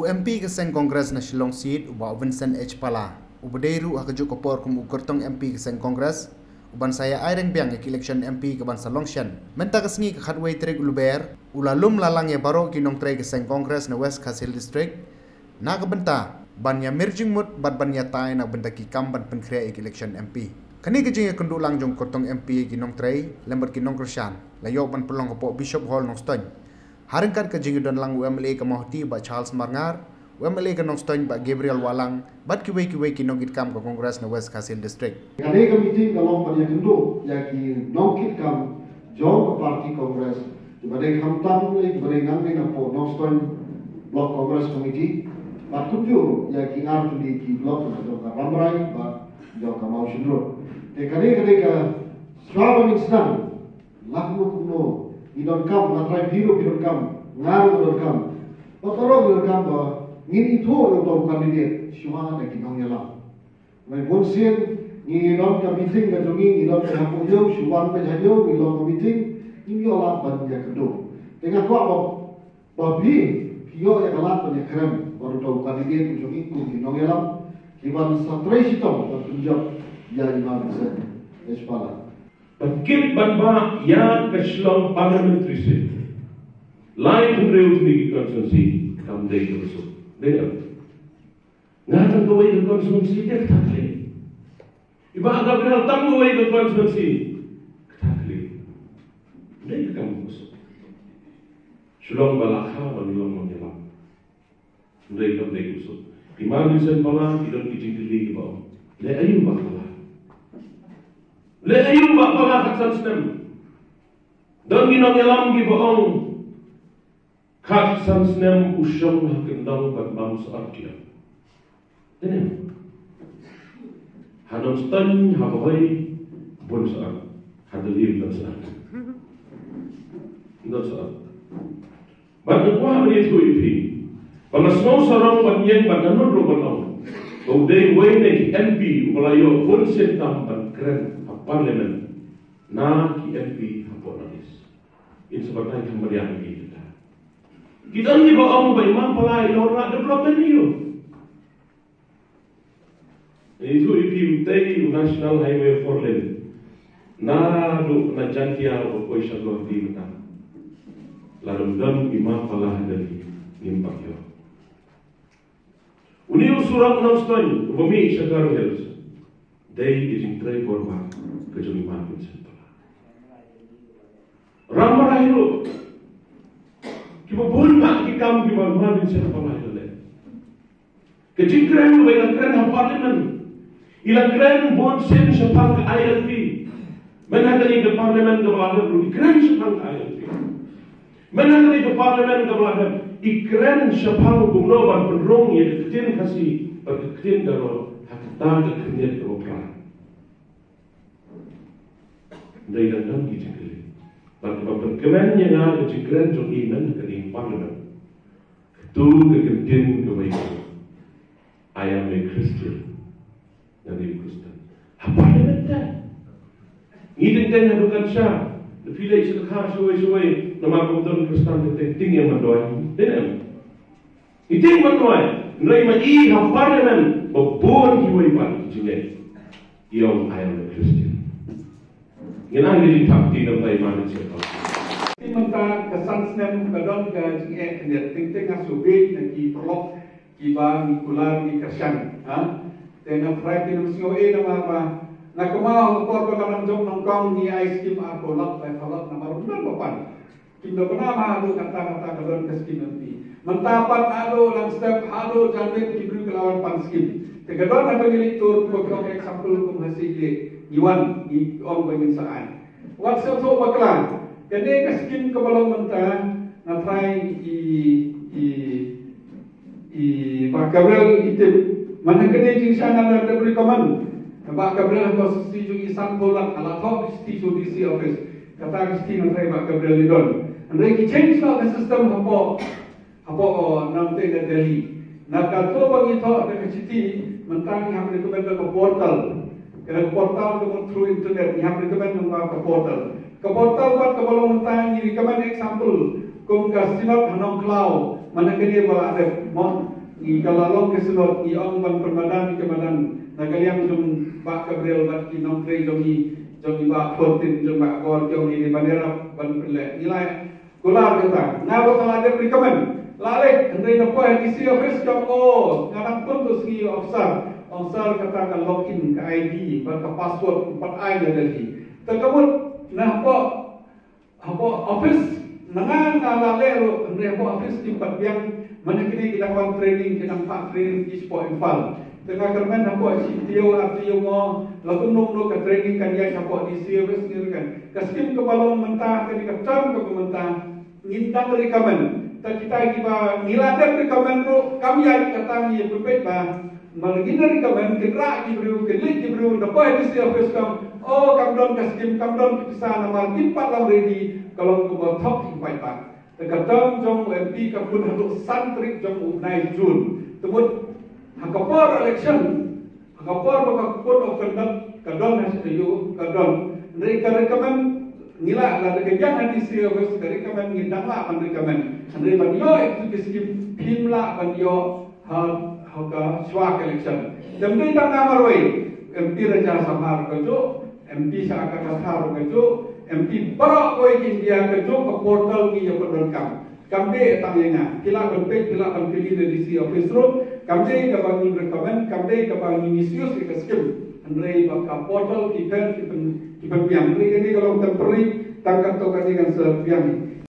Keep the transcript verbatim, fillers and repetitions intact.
U M P ka seng Congress na Shillong Seat, u Bah Vincent H Pala, uba dei ruh ha kajuh ka por kum u kyrtong M P ka seng Congress, u ban sa ïa ai reng biang ïa ka election M P ka ban sa long shen. Mynta ka sngi ka khatwei tarik u Lber, u la lum la lang ïa baroh ki nongtrei ka seng Congress na West Khasi Hills District, na ka bynta ban ïa mir jingmut bad ban ïa tai na ka bynta ki kam ban pynkhreh ïa ka election M P. Kane ka jingïakynduh lang jong u kyrtong M P ïa ki nongtrei lem bad ki nongkyrshan la ïoh ban pynlong hapoh Bishop Hall Nongstoiñ, ha ryngkat ka jingïadon lang u M L A ka Mawhati, Bah Charles Marngar, u M L A ka Nongstoiñ, Bah Gabriel Wahlang, bad kiwei kiwei ki nongkitkam ka Congress na West Khasi Hills District. Kane ka meeting ka long ban ïakynduh ïa ki nongkitkam jong ka party Congress, kiba dei khamtam lei kiba dei nangne napoh Nongstoiñ Block Congress Committee, bad kumjuh ïa ki ar tylli ki block, jong ka Rambrai bad jong ka Mawshynrut. Te kane ka dei ka sra ba ngin sdang. Lah kumno kumno ngi donkam, nga trai phi ruh phi donkam, nga ruh nga donkam, ba baroh ngi donkam ba ngin ithuh ïa uto u candidate shuwa da ki nongïalam. Hynrei bunsien ngi don ka meeting ka jong ngi, ngi don ka hapoh ïew, shu wan peit ha ïew, ngi long ka meeting, ngim ïoh lad ban ïakynduh. Te nga kwah ba, ba phi, phi ïoh ïa ka lad ban ïakren bad uto u candidate u jong ngi kum ki nongïalam kiban sa trei shitom ban pynjop ïa i Ma Vincent H Pala. Ban kit ban bah ïa ka Shillong Parliamentary Seat, lai hynriew tylli ki constituency kam dei kaba suk. Dei em? Nga tang kawei ka constituency, dei kata ka liang. I Bah Gabriel tang kawei ka constituency, kata ka liang. Dei ka kam kaba suk. Shillong ba la kha ban long nongïalam. Hynrei kam dei kaba suk. I Ma Vincent Pala, ki don ki jingkylli kiba ong, leh aïu Bah Pala? Leh aïu Bah Pala khatsan snem? Don ki nongïalam kiba ong, khatsan snem u shong ha kyndong bad bam sah ïa. Te ne, ha Nongstoiñ, ha Bhoi, bun sah. Ha Delhi bun sah. Bun sah. Bad nga kwah ban ïathuh ïa phi ba nga sngew sarong ban ïeng bad nga nud ruh ban ong ba u dei uwei na ki M P uba la ïoh bun sien tam ban kren ha Parliament na ki M P hapoh North East. In sa batai kam ban ïa ki kita. Ki don kiba ong ba i Ma Pala i la wanrah development ïa u. Ïa u, ïa u, ïa u National Highway four lane naduh na Jaintia bad poi sha Guwahati mynta. La dang don i Ma Pala ha Delhi, ngim pat ïoh. Une u surok Nongstoiñ uba mih sha Garo Hills, dei ka jingtrei bor bha ka jong i Ma Vincent Pala. Rambrai ruh, kiba bun bha ki kam kiba Ma Vincent Pala i la leh. Ka jingkren ba i la kren ha Parliament, i la kren bun sien shaphang ka I L P. Myn ha kane ka Parliament kaba la dep ruh i kren shaphang ka I L P. Myn ha kane ka Parliament kaba la dep i kren shaphang kumno ban pynrung ïa ka ktien Khasi bad ka ktien Garo ha kata ka khyndiat kaba phra. Dei dang don ki jingkylli. Bad kaba pynkmen ïa nga ka jingkren jong i myn ha kane ka Parliament, katu ka kyntien kaba i ong, "I am a Christian." Nga dei u Khristan. Ha Parliament te. Ngi teng teng ha dukan sha, da phi leit sha ka kha shawei shawei, namar kum don Khristan teng teng, tieng ïa man doi. Dei ne em? Ngi tieng man doi. Hynrei ma i ha Parliament ba bun kiwei pat ki jingeh i ong, "I am a Christian." Ngin ai ka jingthap kti na u Bah Vincent Pala. Te mynta ka san snem ka don ka jingeh khyndiat, teng teng nga shu bieit na ki paralok kiba ngi kular ngi kyrshan, ha? Te nga trai pynlong sngewbha namar ba nga kynmaw ha ka por ba ka nang jop nyngkong ngi ai skim arphew lak, laiphew lak namar u nang ba pan. Kim da bna ma haduh kata kata ka don ka skim M P. Mynta pat haduh Langstep, haduh Janmiet ki briew ki la wan pan skim. Te ka don haduh ngi leit tur, ko example kum ha Syiemlieh ngi wan ngi ong ba ngin sa ai. Wat sngewthuh bakla. Kane ka skim kaba long mynta nga trai i, i, i Bah Gabriel i tip. Man ha kane jingshisha nga la dep recommend Bah Gabriel ha ka shithi jong i sanphew lak, ka la thoh ka shithi sha u D C office. Kata ka shithi nga trai Bah Gabriel i don. Hynrei ki change noh ka system hapoh, hapoh, oh, nangta na Delhi. Na kato ba ngi thoh da ka shithi, mynta ngi hap recommend da ka portal. Ka portal ka through internet, ngi hap recommend nangta ka portal. Ka portal pat kaba long mynta ngi recommend example kum ka Synod ha Nongkhlaw, man ha kane ba la dep, mo. Ngi ka la long ka synod, ngi ong ban pynmadan ïa ka madan na ka liang jong Bah Gabriel bad ki nongtrei jong ngi, jong i Bah Fortin, jong Bah Kor, jong ngi ban ïarap ban pynleh. Ngi la kular kata, nga ruh nga la dep recommend. La leh, hynrei na poi D C office ka ong, o, nga dang pun tu sngi officer. Officer kata ka login, ka I D bad ka password, pat ai na Delhi. Te ka mut na poi Hapoh office, na nga nga la leh ruh, hynrei hapoh office kim pat biang. Mane kine ki dang wan training, ki dang pat training ki shapoh Imphal. Te nga kyrmen hapoh shi taïew ar taïew mo, la kumno kumno ka training kan ïaid hapoh D C office, ngi kan. Ka skim kaba long mynta, kane ka term kaba mynta, ngin dang recommend. Te kita kiba ngi la dep recommend ruh, kam ïaid, kata ngi pynbeit ba Mar ngin recommend, kin rah ki briew, kin leit ki briew, na poi D C office kam, o, kam don ka skim, kam don ka pisa, namar kim pat long ready, ka long kumba thok ki paidbah. Te ka term jong u M P ka pun haduh san tarik jong u bnai June. Te mut, ha ka por election, ha ka por ba ka code of conduct ka don ha shi taïew, ka don. Hynrei ka recommend, ngi la, lada ka ïeng ha D C office, ka recommend, ngin dang lah ban recommend. Hynrei ban ïoh ïa ki skim, phim lah ban ïoh ha, ha ka shuwa ka election. Te ym dei tang nga marwei, M P Raja Sabha ruh kajuh, M P sha ka Kathar ruh kajuh, M P baroh kawei ka India kajuh ka portal ngi ïa pyndonkam. Kam dei tang ïa nga, phi lah ban peit, phi lah ban kylli na D C office ruh, kam dei kaba ngi recommend, kam dei kaba ngi misuse ïa ka skim. Hynrei ba ka portal ki pyn, ki pyn, ki pynbiang. Hynrei kane ka long temporary, tang katto katne kan sa biang.